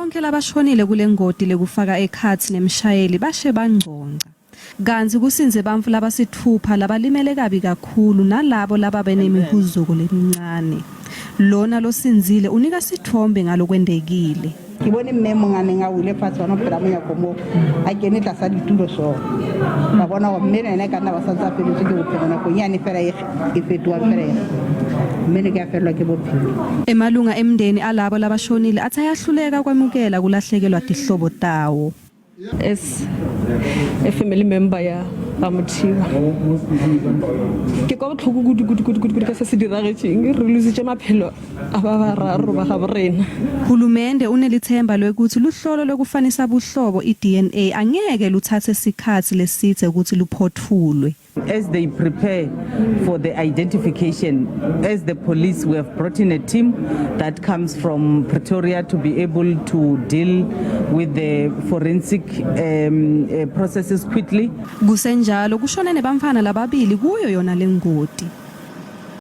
Bonkhe labashonile kulengoti lekufaka ekhatsi nemshayeli bashe bangcongca. Kantsi kusindze bantfu labasitfupha labalimele kabi kakhulu nalabo lababenemihuzuko lemincane. Lona losindzile unika sitfombe ngalokwentekile. Ke bone mme mong a neng a wile fatshe hona pela monyako moo, a kene tlasa ditulo so. Ka bona gore mme le ena e ka nna ba santse a feletswe ke bophelo nakong yane fela e e fetoang fela e mme ne ke a felelwa ke bophelo. Emalunga emndeni alabo labashonile atsi ayahluleka kwemukela kulahlekelwa tihlobo tawo. As a family member ya ga Mothiba, ke kwa bohloko kudu kudu kudu kudu ka se se diragetšeng. Re lositše maphelo a ba bararo ba gabo rena. Hulumende unelitsemba lwekutsi luhlolo lwekufanisa buhlobo, i-DNA, angeke lutsatse sikhatsi lesidze kutsi luphotfulwe. As they prepare for the identification, as the police, we have brought in a team that comes from Pretoria to be able to deal with the forensic um, processes quickly. Kusenjalo kushone nebantfwana lababili kuyo yona lengoti.